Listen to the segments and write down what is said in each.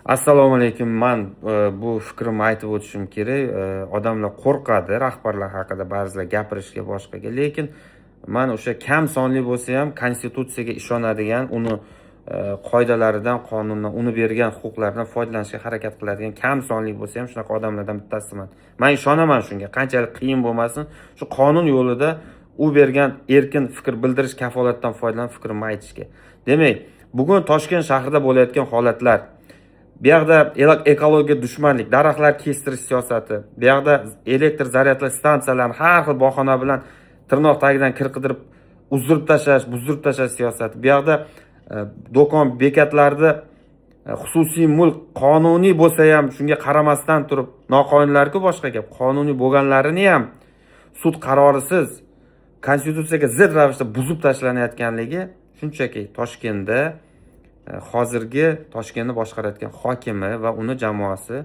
Assalomu alaykum. Man bu fikrimni aytib o'tishim kerak. Odamlar qo'rqadi rahbarlar haqida ba'zilar gapirishga, boshqaga, lekin man o'sha kam sonli bo'lsa ham konstitutsiyaga ishonadigan, uni qoidalaridan, qonundan, uni bergan huquqlardan foydalanishga harakat qiladigan kam sonli bo'lsa ham shunaqa odamlardan bittasiman. Man ishonaman shunga, qanchalik qiyin bo'lmasin, shu qonun yo'lida u bergan erkin fikr bildirish kafolatidan foydalanib fikrimni aytishga. Demak, bugun Toshkent shahrida bo'layotgan holatlar, bu yoqda ekologiya dushmanlik, daraxtlar kestirish siyosati, bu yoqda elektr zaryadlash stansiyalarini har xil bahona bilan tirnoq tagidan kir qidirib uzdirib tashlash, buzdirib tashlash siyosati, bu yoqda do'kon bekatlarida xususiy mulk qonuniy bo'lsa ham, shunga qaramasdan turib, noqonunlarku boshqa gap, qonuniy bo'lganlarini ham sud qarorisiz, konstitutsiyaga zid ravishda buzib tashlanayotganligi, shunchaki Toshkentda hozirgi Toshkentni boshqarayotgan hokimi va uni jamoasi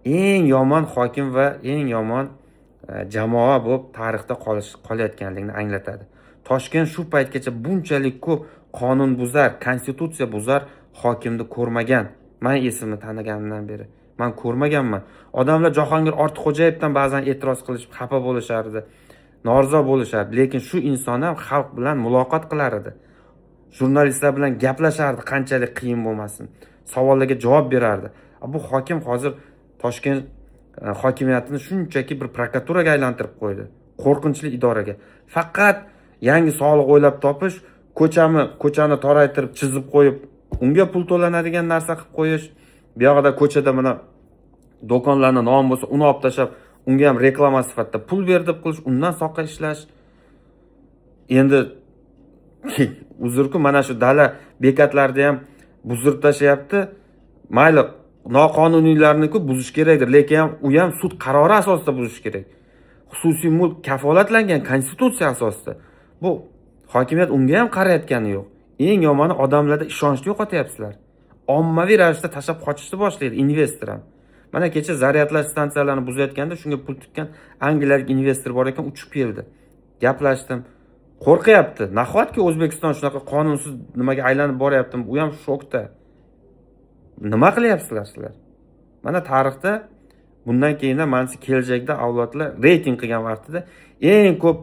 eng yomon hokim va eng yomon jamoa bo'lib tarixda qolayotganligini anglatadi. Toshkent shu paytgacha bunchalik ko'p qonunbuzar, konstitutsiya buzar hokimni ko'rmagan. Man esimni taniganimdan beri man ko'rmaganman. Odamlar Jahongir Ortiqxo'jayevdan ba'zan e'tiroz qilishib, xafa bo'lishardi, norizo bo'lishardi, lekin shu inson ham xalq bilan muloqot qilar edi, jurnalistlar bilan gaplashardi, qanchalik qiyin bo'lmasin, savollarga javob berardi. Bu hokim hozir Toshkent hokimiyatini shunchaki bir prokuraturaga aylantirib qo'ydi, qo'rqinchli idoraga. Faqat yangi soliq o'ylab topish, ko'chani toraytirib chizib qo'yib, unga pul to'lanadigan narsa qilib qo'yish, bu yog'ida ko'chada mana do'konlarni nomi bo'lsa, uni olib tashlab, unga ham reklama sifatida pul ber deb qilish, undan soqqa ishlash. Endi uzrku, mana shu dala bekatlarni ham buzdirib tashlayapti. Mayli, noqonuniylarni-ku buzish kerakdir, lekin ham u ham sud qarori asosida buzish kerak. Xususiy mulk kafolatlangan konstitutsiya asosida. Bu hokimiyat unga ham qarayotgani yo'q. Eng yomoni, odamlarda ishonchni yo'qotyapsizlar. Ommaviy ravishda tashlab qochishni boshlaydi investor ham. Mana kecha zaryadlash stansiyalarini buzayotganda shunga pul tikkan angliyalik investor bor ekan, uchib keldi, gaplashdim, qo'rqyapti. Nahotki O'zbekiston shunaqa qonunsiz nimaga aylanib boryaptimi? U ham shokda. Nima qilyapsizlar sizlar? Mana tarixda bundan keyin ham, manimcha, kelajakda avlodlar reyting qilgan vaqtida eng ko'p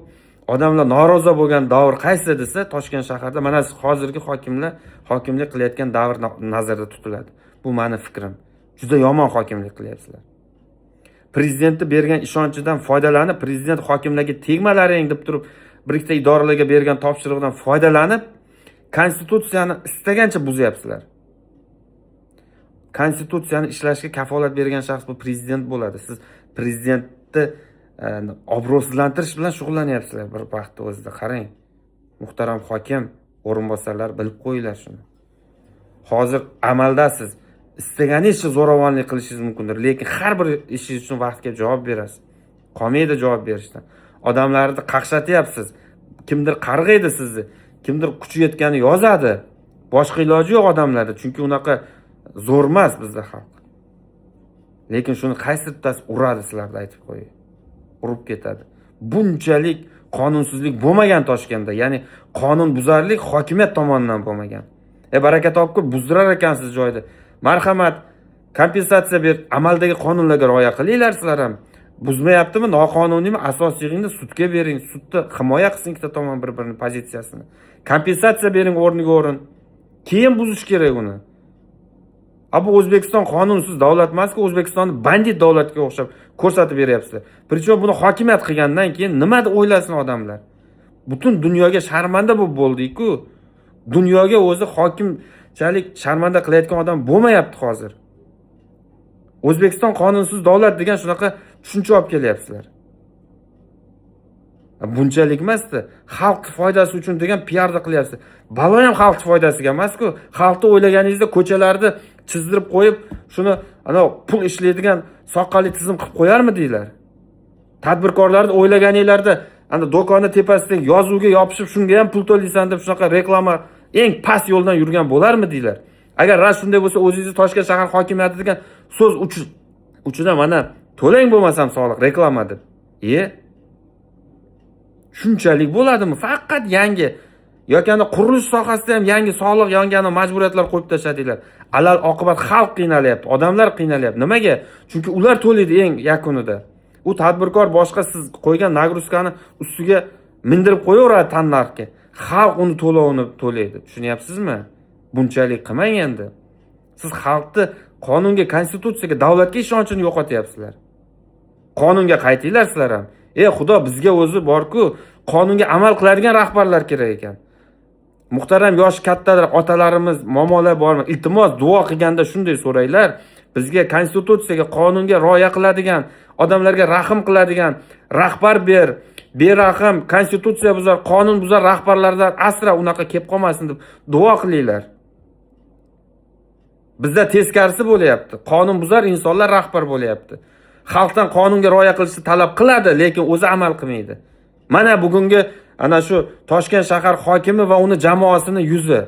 odamlar norozi bo'lgan davr qaysi desa, Toshkent shahrida mana hozirgi hokimlar hokimlik qilayotgan davr nazarda tutiladi. Bu mani fikrim. Juda yomon hokimlik qilyapsizlar. Prezidentni bergan ishonchidan foydalanib, prezident hokimlarga tegmalaring deb turib bir ikkita idoralarga bergan topshirig'idan foydalanib, konstitutsiyani istagancha buzyapsizlar. Konstitutsiyani ishlashga kafolat bergan shaxs bu prezident bo'ladi. Siz prezidentni obro'sizlantirish bilan shug'ullanyapsizlar bir vaqtni o'zida. Qarang, muhtaram hokim, o'rinbosarlar, bilib qo'yinglar shuni. Hozir amaldasiz, istaganingizcha zo'ravonlik qilishingiz mumkindir, lekin har bir ishingiz uchun vaqt kelib javob berasiz. Qolmaydi javob berishdan. Odamlarni qaqshatyapsiz. Kimdir qarg'aydi sizni, kimdir kuchi yetgani yozadi. Boshqa iloji yo'q odamlarda, chunki unaqa zo'r emas bizda xalq. Lekin shuni qaysi bittasi uradi sizlarni, aytib qo'yay, urib ketadi. Bunchalik qonunsizlik bo'lmagan Toshkentda, ya'ni qonunbuzarlik hokimiyat tomonidan bo'lmagan. E, baraka topkur, buzdirar ekansiz joyda, marhamat, kompensatsiya ber. Amaldagi qonunlarga rioya qilinglar sizlar ham. Buzmayaptimi, noqonuniymi, asos yig'ingda sudga bering, sudda himoya qilsin ikkita tomon bir birini pozitsiyasini, kompensatsiya bering o'rniga o'rin, keyin buzish kerak uni. A bu O'zbekiston qonunsiz davlat emasku, O'zbekistonni bandit davlatga o'xshab ko'rsatib beryapsizlar. Причем buni hokimiyat qilgandan keyin nima deb o'ylasin odamlar? Butun dunyoga sharmanda bo'lib bo'ldikku. Dunyoga o'zi hokimchalik sharmanda qilayotgan odam bo'lmayapti hozir. O'zbekiston qonunsiz davlat degan shunaqa tushuncha olib kelyapsizlar. Bunchalik emasda, xalq foydasi uchun degan piarni qilyapsiz. Balo ham xalq foydasiga emasku. Xalqni o'ylaganingizda ko'chalarni chizdirib qo'yib, shuni anavi pul ishlaydigan soqqali tizim qilib qo'yarmidinglar? Tadbirkorlarni o'ylaganinglarda ana do'konni tepasida yozuvga yopishib, shunga ham pul to'laysan deb shunaqa reklama, eng past yo'ldan yurgan bo'larmidinglar? Agar rost shunday bo'lsa, o'zingizni Toshkent shahar hokimiyati degan so'z uchida mana to'lang bo'lmasam soliq reklama deb. E, shunchalik bo'ladimi? Faqat yangi Yoki ana qurilish sohasida ham yangi soliq, yangi ana majburiyatlar qo'yib tashladinglar. Alal oqibat xalq qiynalyapti, odamlar qiynalyapti. Nimaga? Chunki ular to'laydi eng yakunida. U tadbirkor boshqa siz qo'ygan nagruzkani ustiga mindirib qo'yaveradi tannarxga. Xalq uni to'lovini to'laydi. Tushunyapsizmi? Bunchalik qilmang endi. Siz xalqni qonunga, konstitutsiyaga, davlatga ishonchini yo'qotyapsizlar. Qonunga qaytinglar sizlar ham. Xudo bizga o'zi bor-ku, qonunga amal qiladigan rahbarlar kerak ekan. Muhtaram yosh kattalar, otalarimiz, momolar bormi? Iltimos, duo qilganda shunday so'ranglar. Bizga konstitutsiyaga, qonunga rioya qiladigan, odamlarga rahm qiladigan rahbar ber. Berahm, konstitutsiya buzar, qonun buzar rahbarlardan asra, unaqa kelib qolmasin deb duo qilinglar. Bizda teskarisi bo'lyapti. Qonun buzar insonlar rahbar bo'lyapti. Xalqdan qonunga rioya qilishni talab qiladi, lekin o'zi amal qilmaydi. Mana bugungi ana shu Toshkent shahar hokimi va uni jamoasini yuzi.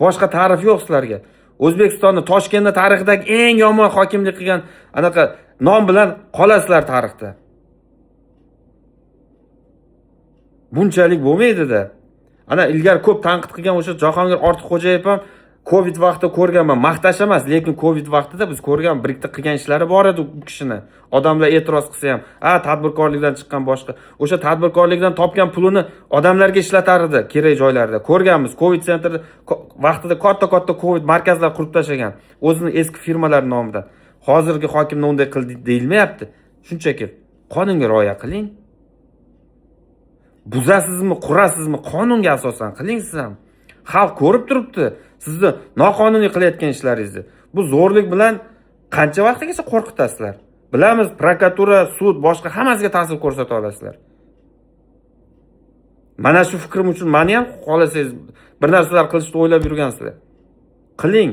Boshqa ta'rif yo'q sizlarga. O'zbekistonni, Toshkentda tarixidagi eng yomon hokimlik qilgan anaqa nom bilan qolasizlar tarixda. Bunchalik bo'lmaydi-da. Ana ilgari ko'p tanqid qilgan o'sha Jahongir Ortiqxo'jayev ham Covid vaqtida ko'rganman, maqtash emas, lekin Covid vaqtida biz ko'rgan bir ikkita qilgan ishlari bor edi u kishini. Odamlar e'tiroz qilsa ham, tadbirkorlikdan chiqqan boshqa. O'sha tadbirkorlikdan topgan pulini odamlarga ishlatar edi kerak joylarda. Ko'rganmiz, Covid sentrda vaqtida katta-katta Covid markazlar qurib tashlagan, o'zini eski firmalari nomidan. Hozirgi hokimni unday qildi deyilmayapti. Shunchaki qonunga rioya qiling. Buzasizmi, qurasizmi, qonunga asosan qiling siz ham. Xalq ko'rib turibdi sizni noqonuniy qilayotgan ishlaringizni. Bu zo'rlik bilan qancha vaqtgacha qo'rqitasizlar? Bilamiz, prokuratura, sud, boshqa hammasiga ta'sir ko'rsata olasizlar. Mana shu fikrim uchun meni ham xohlasangiz bir narsalar qilishni o'ylab yurgansizlar. Qiling.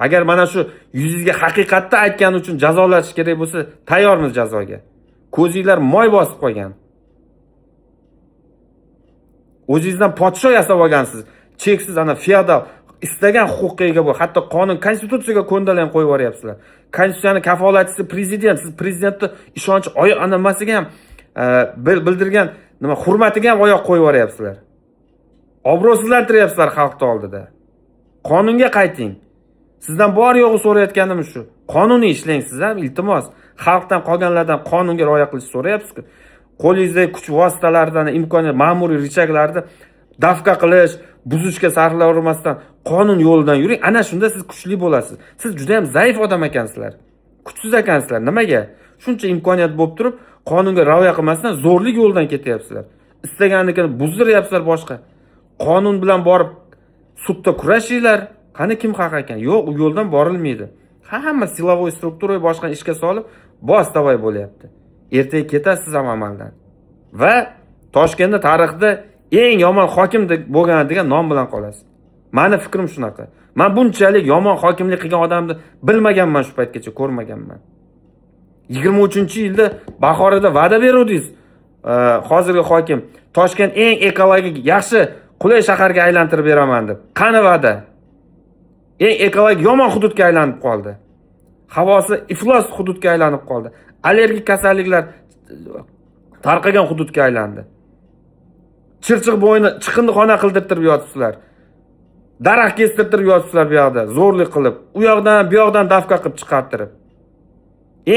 Agar mana shu yuzingizga haqiqatni aytgani uchun jazolatish kerak bo'lsa, tayyormiz jazoga. Ko'zinglar moy bosib qo'ygan. O'zingizdan podsho yasab olgansiz. Cheksiz ana feodal, istagan huquqqa ega bo'l. Hatto qonun, konstitutsiyaga ko'ndalang qo'yib yuboryapsizlar. Konstitutsiyani kafolatchisi prezident. Siz prezidentni ishonch oyoq nimasiga ham bildirgan nima hurmatiga ham oyoq qo'yib yuboryapsizlar. Obro'sizlantiryapsizlar xalqni oldida. Qonunga qayting. Sizdan bor yo'g'i so'rayotganim shu. Qonuniy ishlang siz ham, iltimos. Xalqdan qolganlardan qonunga rioya qilishni so'rayapsiz-ku. Qo'lingizdagi kuch vositalaridan, imkoniyat, ma'muriy richaglarni dafka qilish, buzishga sarflayvermasdan qonun yo'lidan yuring. Ana shunda siz kuchli bo'lasiz. Siz juda ham zaif odam ekansizlar. Kuchsiz ekansizlar. Nimaga? Shuncha imkoniyat bo'lib turib, qonunga rioya qilmasdan zo'rlik yo'lidan ketyapsizlar. Istagannikini buzdiryapsizlar boshqa. Qonun bilan borib sudda kurashinglar. Qani kim haq ekan? Yo'q, u yo'ldan borilmaydi. Hamma silovoy struktura boshqa ishga solib, bos davay bo'lyapti. Ertaga ketasiz ham amaldan. Va Toshkentda tarixda eng yomon hokim bo'lgan degan nom bilan qolasiz. Mani fikrim shunaqa. Men bunchalik yomon hokimlik qilgan odamni bilmaganman shu paytgacha, ko'rmaganman. 23-yilda bahorida va'da beruvdingiz. Hozirgi hokim Toshkent eng ekologik yaxshi qulay shaharga aylantirib beraman deb. Qani va'da? Eng ekologik yomon hududga aylanib qoldi. Havosi iflos hududga aylanib qoldi. Allergik kasalliklar tarqagan hududga aylandi. Chirchiq bo'yini chiqindixona qildirtirib yotibsizlar. Daraxt kestirtirib yotibsizlar bu yoqda, zo'rlik qilib, u yoqdan bu yoqdan dafka qilib chiqartirib.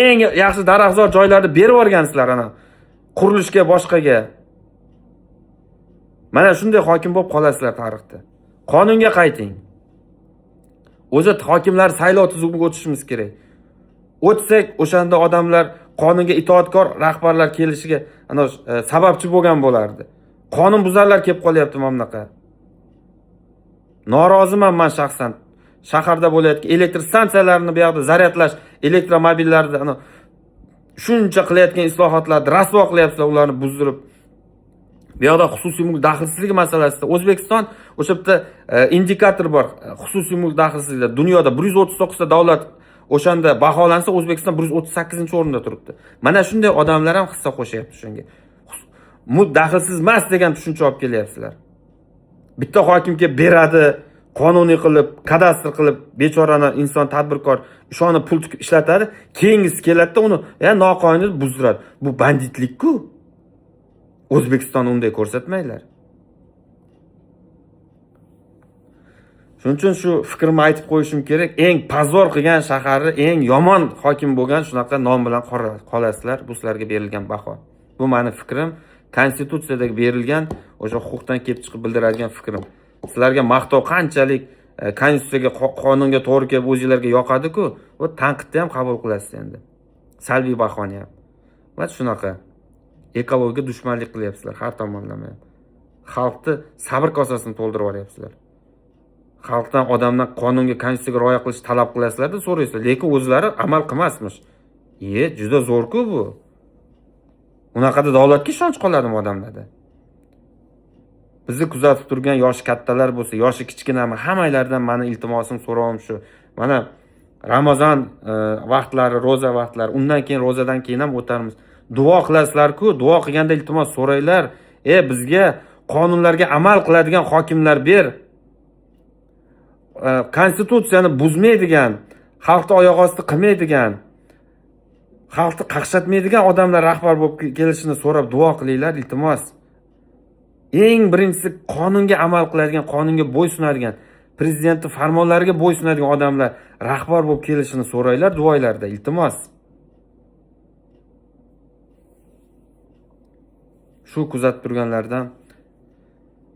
Eng yaxshi daraxtzor joylarni berib yuborgansizlar ana qurilishga, boshqaga. Mana shunday hokim bo'lib qolasizlar tarixda. Qonunga qayting. O'zi hokimlar saylov tuzumiga o'tishimiz kerak. O'tsak, o'shanda odamlar qonunga itoatkor rahbarlar kelishiga ana sababchi bo'lgan bo'lardi. Qonun buzarlar kelib qolyapti mana bunaqa. Noroziman men shaxsan. Shaharda bo'layotgan elektr stansiyalarni bu yoqda zaryadlash, elektromobillarni ana shuncha qilayotgan islohotlarni rasvo qilyapsizlar, ularni buzdirib. Bu yoqda xususiy mulk daxlsizligi masalasida O'zbekiston o'sha bitta indikator bor, xususiy mulk daxlsizligida dunyoda 139 ta davlat o'shanda baholansa, O'zbekiston 138-o'rinda turibdi. Mana shunday odamlar ham hissa qo'shyapti shunga. Mulk daxlsiz emas degan tushuncha olib kelyapsizlar. Bitta hokim kelib beradi, qonuniy qilib, kadastr qilib, bechorani inson tadbirkor ishonib pul tikib ishlatadi, keyingisi keladida uni ya noqonuniy buzdiradi. Bu banditlik-ku. O'zbekistonni unday ko'rsatmanglar. Shuning uchun shu fikrimni aytib qo'yishim kerak. Eng pazor qilgan shaharni eng yomon hokim bo'lgan shunaqa nom bilan qolasizlar. Bu sizlarga berilgan baho. Bu meni fikrim. Konstitutsiyada berilgan o'sha huquqdan kelib chiqib bildiradigan fikrim. Sizlarga maqtov qanchalik konstitutsiyaga, qonunga to'g'ri kelib o'zingizlarga yoqadi-ku, bu tanqidni ham qabul qilasiz endi. Salbiy bahoni ham. Va shunaqa ekologiyaga dushmanlik qilyapsizlar har tomonlama. Xalqni sabr kosasini to'ldirib yuboryapsizlar. Xalqdan, odamdan qonunga, konstitutsiyaga rioya qilish talab qilasizlar-da, so'raysizlar, lekin o'zlari amal qilmasmish. Juda zo'r-ku bu. Unaqada davlatga ishonch qoladimi odamlarda? Bizni kuzatib turgan yoshi kattalar bo'lsa, yoshi kichkinami, hammanglardan meni iltimosim, so'rovim shu. Mana Ramazon vaqtlari, ro'za vaqtlari, undan keyin ro'zadan keyin ham o'tarmiz. Duo qilasizlar-ku, duo qilganda iltimos so'ranglar, bizga qonunlarga amal qiladigan hokimlar ber. Konstitutsiyani buzmaydigan, xalqni oyoq osti qilmaydigan, xalqni qaqshatmaydigan odamlar rahbar bo'lib kelishini so'rab duo qilinglar, iltimos. Eng birinchisi qonunga amal qiladigan, qonunga bo'ysunadigan, prezidentning farmonlariga bo'ysunadigan odamlar rahbar bo'lib kelishini so'ranglar duolarda, iltimos. Shu kuzatib turganlardan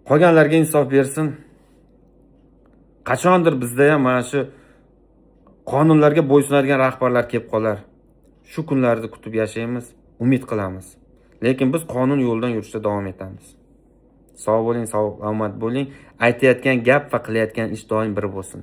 qolganlarga insof bersin. Qachondir bizda ham mana shu qonunlarga bo'ysunadigan rahbarlar kelib qolar. Shu kunlarni kutib yashaymiz, umid qilamiz. Lekin biz qonun yo'lidan yurishda davom etamiz. Sog' bo'ling, sog' omad bo'ling. Aytayotgan gap va qilayotgan ish doim bir bo'lsin.